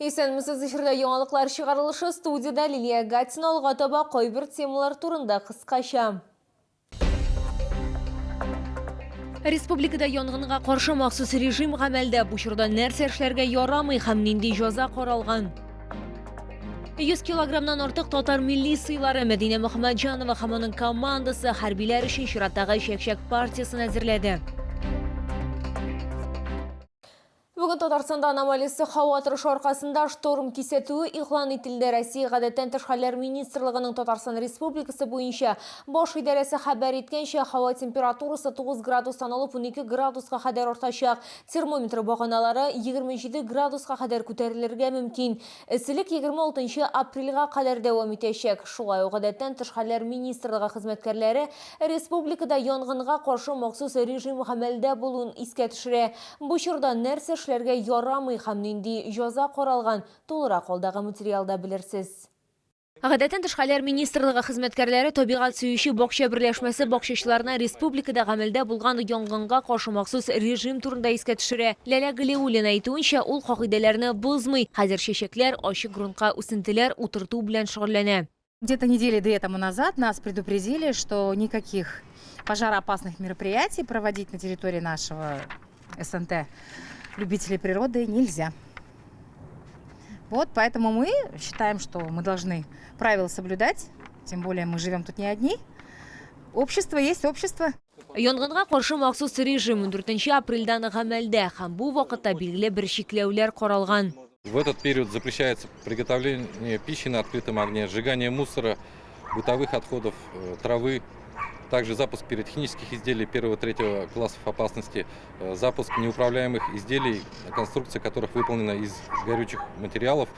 Исәнмесез, эфирда яңалыклар чыгарылышы студиядә Лилия Гатина алга таба кайбер темалар турында кыскача. Республикада янгынга каршы махсус режим гамәлдә. Бу чорда нәрсә эшләргә ярамый һәм нинди җәза каралган? 100 килограммнан артык татар милли сыйлары Мәдинә Мөхәммәтҗанова һәм аның командасы хәрбиләр өчен чираттагы чәкчәк партиясен әзерләде. Бүген Татарстанда аномаль эссе һава торышы аркасында шторм кисәтүе игълан ителде. Россия Гадәттән тыш хәлләр министрлыгының Татарстан Республикасы буенча баш идарәсе хәбәр иткәнчә, һава температурасы 9 градустан алып 12 градуска кадәр артачак. Термометр баганалары 27 градуска кадәр күтәрелергә мөмкин. Эсселек 26 апрельгә кадәр дәвам итәчәк. Шулай ук Гадәттән тыш хәлләр министрлыгы хезмәткәрләре республикада янгынга каршы махсус режим гамәлдә булуын искә төшерә. Бу чорда нәрсә эшләргә ярамый һәм нинди җәза каралган, тулырак алдагы материалда белерсез. Гадәттән тыш хәлләр министрлыгы хезмәткәрләре Табигать сөюче бакча берләшмәсе бакчачыларына республикада гамәлдә булган янгынга каршы махсус режим турында искә төшерә. Ләлә Галиуллина әйтүенчә, ул кагыйдәләрне бозмый, хәзер чәчәкләр, ачык грунтка үсентеләр утырту белән шөгыльләнә. Где-то недели две тому назад нас предупредили, что никаких пожароопасных мероприятий проводить на территории нашего СНТ любителей природы нельзя. Вот, поэтому мы считаем, что мы должны правила соблюдать, тем более мы живем тут не одни. Общество есть общество. Янгынга каршы махсус режим 14 апрельдән гамәлдә һәм бу вакытта билгеле бер чикләүләр каралган. В этот период запрещается приготовление пищи на открытом огне, сжигание мусора, бытовых отходов, э, травы, также запуск пиротехнических изделий первого-третьего классов опасности, э, запуск неуправляемых изделий, конструкция которых выполнена из горючих материалов,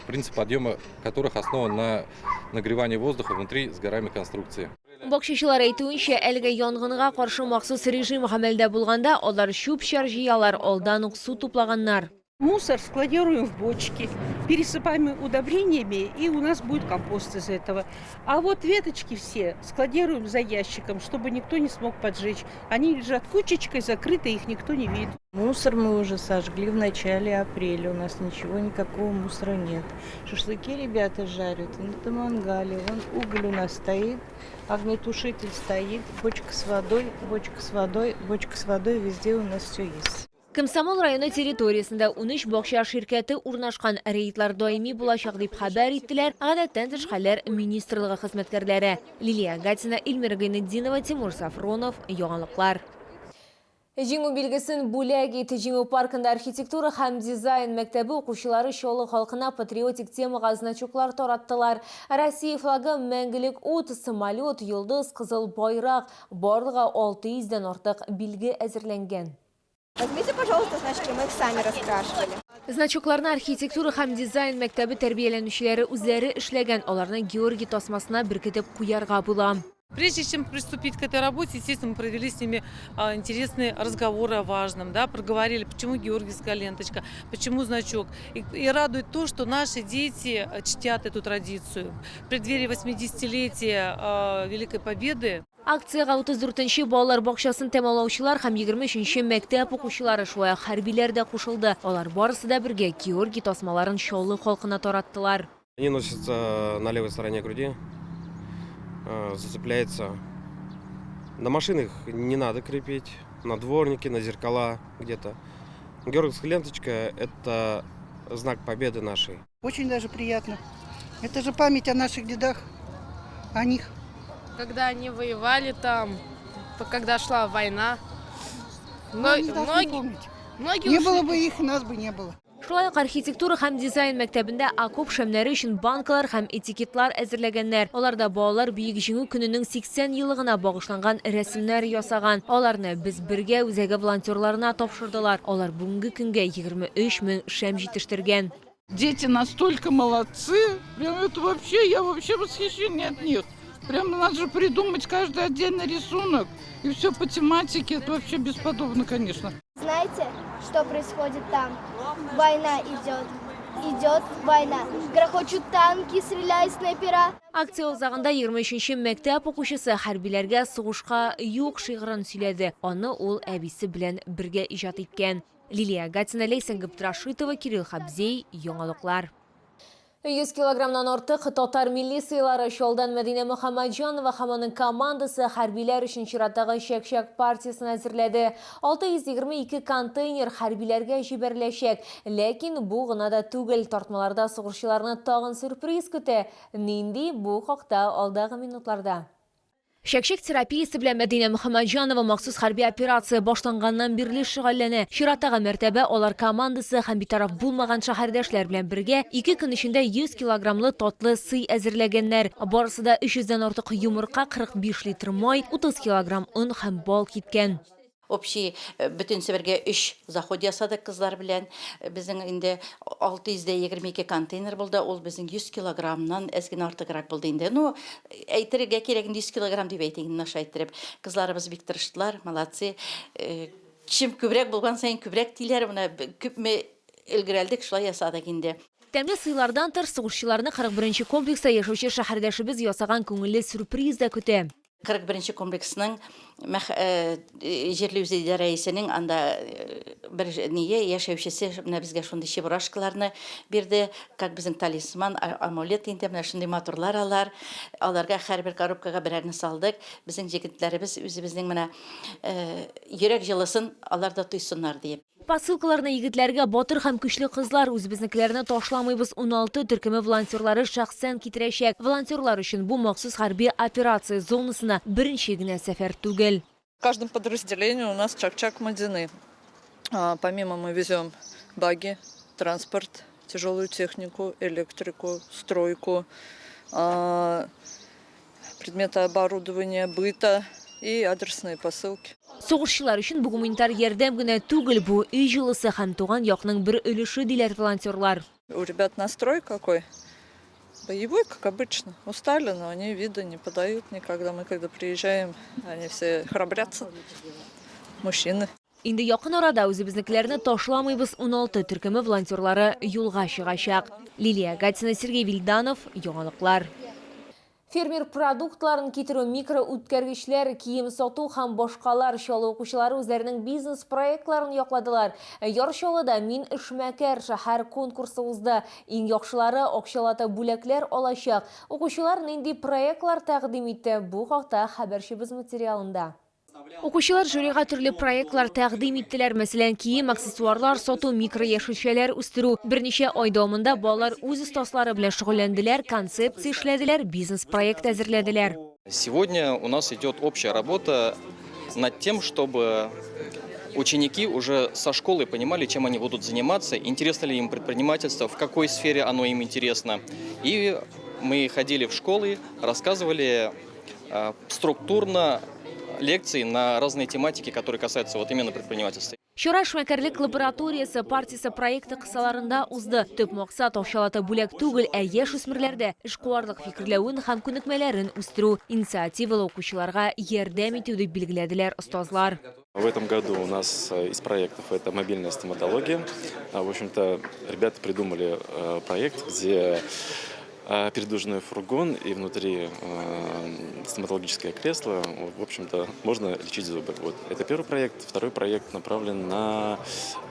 принцип подъема которых основан на нагревании воздуха внутри сгораемой конструкции. Бакчачылар әйтүенчә, әлеге янгынга каршы махсус режим гамәлдә булганда, алар чүп-чар җыялар, алдан ук су туплаганнар. Мусор складируем в бочки, пересыпаем удобрениями, и у нас будет компост из этого. А вот веточки все складируем за ящиком, чтобы никто не смог поджечь. Они лежат кучечкой, закрыты, их никто не видит. Мусор мы уже сожгли в начале апреля. У нас ничего, никакого мусора нет. Шашлыки ребята жарят на мангале. Вон уголь у нас стоит, огнетушитель стоит, бочка с водой, бочка с водой, бочка с водой. Везде у нас все есть. Комсомол районы территориясендә 13 бакча ширкәте урнашкан. Рейдлар даими булачак, дип хәбәр иттеләр Гадәттән тыш хәлләр министрлыгы хезмәткәрләре. Лилия Гатина, Эльмира Гайнетдинова, Тимур Сафронов, Яңалыклар. Җиңү билгесен бүләк ит. Җиңү паркында архитектура һәм дизайн мәктәбе укучылары Чаллы халкына патриотик темага значоклар тараттылар. Россия флагы, мәңгелек ут, самолет, йолдыз, кызыл байрак, барлыгы 600 дән артык билге әзерләнгән. Возьмите, пожалуйста, значки, мы их сами раскрашивали. Значокларны архитектура һәм дизайн мәктәбе тәрбияләнүчеләре үзләре эшләгән, аларны Георгий тасмасына беркетеп куярга була. Прежде чем приступить к этой работе, естественно, мы провели с ними интересные разговоры о важном, да, проговорили, почему георгиевская ленточка, почему значок. И, и радует то, что наши дети чтят эту традицию. В преддверии 80-летия Великой Победы Акциягә 34 нче балалар бакчасын тәмамлаучылар һәм 23 нче мәктәп укучылары, шулай ук хәрбиләр дә кушылды. Алар барысы да бергә Георгий тасмаларын Чаллы халкына тараттылар. Они носятся на левой стороне груди, зацепляется. На машинах не надо крепить, на дворники, на зеркала где-то. Георгиевская ленточка – это знак победы нашей. Очень даже приятно. Это же память о наших дедах, о них. Когда они воевали там, когда шла война. Но, они должны помнить. Многие Не ушли. было бы их, нас бы не было. Шулай ук архитектура һәм дизайн мәктәбендә окоп шәмнәре өчен банкалар һәм этикетлар әзерләгәннәр. Аларда балалар Бөек Җиңү көненең 80 еллыгына багышланган рәсемнәр ясаган. Аларны Без бергә үзәге волонтерларына тапшырдылар. Алар бүгенге көнгә 23 мең шәм җитештергән. Дети настолько молодцы, прям это вообще, я вообще в восхищении от них. Прям надо же придумать каждый отдельный рисунок. И все по тематике, это вообще бесподобно, конечно. Знаете, что происходит там? Война идет. Идет война. Грохочут танки, стреляют снайпера. Акция азагында 23 мәктәп укучысы хәрбиләргә сугышка юк шигырен сөйләде. Аны ул әбисе белән бергә иҗат иткән. Лилия Гатина, Ләйсән Габдрашитова, Кирилл Хабзей, Яңалыклар. 100 килограммнан артык татар милли сыйлары Чалдан Мәдинә Мөхәммәтҗанова һәм аның командасы хәрбиләр өчен чираттагы чәк-чәк партиясен әзерләде. 622 контейнер хәрбиләргә җибәреләчәк. Ләкин бу гына да түгел, тартмаларда сугышчыларны тагын сюрприз көтә. Нинди, бу хакта алдагы минутларда. Чәкчәк терапиясе белән Мәдинә Мөхәммәтҗанова махсус хәрби операция башланганнан бирле шөгыльләнә. Чираттагы мәртәбә алар командасы һәм битараф булмаган шәһәрдәшләр белән бергә ике көн эчендә 100 килограммлы татлы сый әзерләгәннәр. Барысы да 300 дән артык йомырка, 45 литр май, 30 килограмм он һәм бал киткән. Общий бөтенесе бергә өч заход ясадык кызлар белән. Безнең инде 622 контейнер булды, ул безнең 100 килограммнан әз генә артыграк булды инде. Ну, әйтергә кирәк инде 100 килограмм дип әйтик инде наша иттереп. Кызларыбыз бик тырыштылар, молодцы. Чем күбрәк булган саен күбрәк диләр, менә күпме өлгерәлдек, шулай ясадык инде. Тәмле сыйлардан тыш, сугышчыларны 41 нче комплекста яшәүче шәһәрдәшебез ясаган күңелле сюрприз да көтә. 41 нче комплексның җирле үзидарә рәисенең анда бер ние яшәүчесе менә безгә шундый чебурашкаларны бирде, как безнең талисман, амулет инде, менә шундый матурлар алар. Аларга һәрбер коробкага берәрне салдык. Безнең җегетләребез үзебезнең менә йөрәк җылысын алар да тойсыннар диеп. Посылкаларны егетләргә батыр һәм көчле кызлар, үзебезнекеләрне ташламыйбыз 16 төркеме волонтерлары шәхсән китерәчәк. Волонтерлар өчен бу махсус хәрби операция зонасына беренче генә сәфәр түгел. В каждом подразделении у нас чак-чак Мадины. Помимо мы везем баги, транспорт, тяжелую технику, электрику, стройку, предметы оборудования, быта и адресные посылки. Сугышчылар өчен бу гуманитар ярдәм генә түгел, бу өй җылысы һәм туган якның бер өлеше, диләр волонтерлар. У ребят настрой какой? Боевой, как обычно. Устали, но они вида не подают никогда. Мы когда приезжаем, они все храбрятся. Мужчины. Инде якын арада үзебезнекеләрне ташламыйбыз 16 төркеме волонтерлары юлга чыгачак. Лилия Гатина, Сергей Вильданов, Яңалыклар. Фермер продуктларын китерү, микроүткәргечләр, кием сату һәм башкалар Чаллы укучылары үзләренең бизнес-проектларын якладылар. Яр Чаллыда Мин эшмәкәр шәһәр конкурсы узды. Иң яхшылары акчалата бүләкләр алачак. Укучылар нинди проектлар тәкъдим итте? Бу хакта хәбәрчебез материалында. Укучылар жюрига төрле проектлар тәкъдим иттеләр. Мәсәлән, кием, аксессуарлар сату, микрояшелчәләр үстерү. Берничә ай дәвамында балалар үз остазлары белән шөгыльләнделәр, концепция эшләделәр, бизнес-проект әзерләделәр. Сегодня у нас идет общая работа над тем, чтобы ученики уже со школы понимали, чем они будут заниматься, интересно ли им предпринимательство, в какой сфере оно им интересно. И мы ходили в школы, рассказывали структурно лекции на разные тематики, которые касаются вот именно предпринимательства. Чара эшмәкәрлек лабораториясе партиясе проекты кысаларында узды. Төп максат акчалата бүләк түгел, ә яшь үсмерләрдә эшкуарлык фикерләвен һәм күнекмәләрен үстерү, инициативалы укучыларга ярдәм итү, дип билгеләделәр остазлар. В этом году у нас из проектов это мобильная стоматология. В общем-то, ребята придумали проект, где передвижной фургон и внутри стоматологическое кресло. В общем-то, можно лечить зубы. Вот. Это первый проект. Второй проект направлен на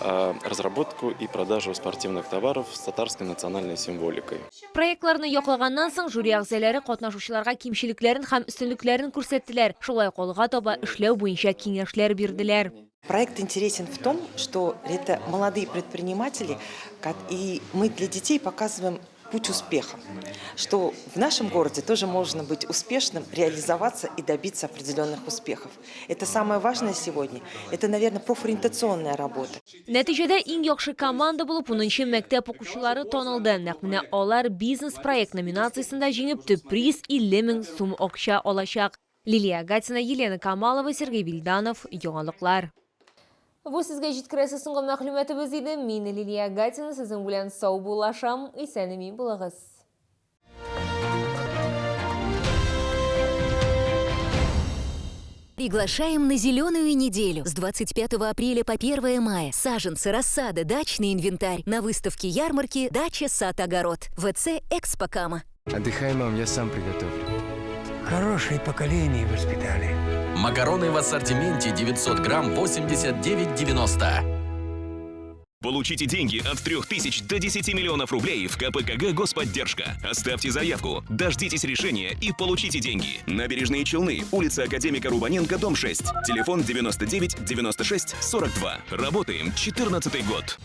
разработку и продажу спортивных товаров с татарской национальной символикой. Проектларны яклаганнан соң жюри әгъзалары катнашучыларга кимчелекләрен һәм өстенлекләрен күрсәттеләр. Шулай ук алга таба эшләү буенча киңәшләр бирделәр. Проект интересен в том, что это молодые предприниматели, и мы для детей показываем путь успеха, что в нашем городе тоже можно быть успешным, реализоваться и добиться определенных успехов. Это самое важное сегодня. Это, наверное, профориентационная работа. Нәтиҗәдә иң яхшы команда булып 10 мәктәп укучылары танылды. Нәкъ менә алар бизнес-проект номинациясендә җиңеп төп приз 50 мең сум акча алачак. Лилия Гатина, Елена Камалова, Сергей Вильданов, Яңалыклар. Бу сезгә җиткерәсе соңгы мәгълүматыбыз иде. Мин Лилия Гатина сезнең белән саубуллашам. Исән-имин булыгыз. Приглашаем на зеленую неделю с 25 апреля по 1 мая. Саженцы, рассада, дачный инвентарь на выставке ярмарки «Дача, сад, огород». ВЦ «Экспокама». Отдыхай, мам, я сам приготовлю. Хорошее поколение воспитали. Макароны в ассортименте 900 грамм 89,90. Получите деньги от 3000 до 10 миллионов рублей в КПКГ «Господдержка». Оставьте заявку, дождитесь решения и получите деньги. Набережные Челны, улица Академика Рубаненко, дом 6. Телефон 99 96 42. Работаем 14 год.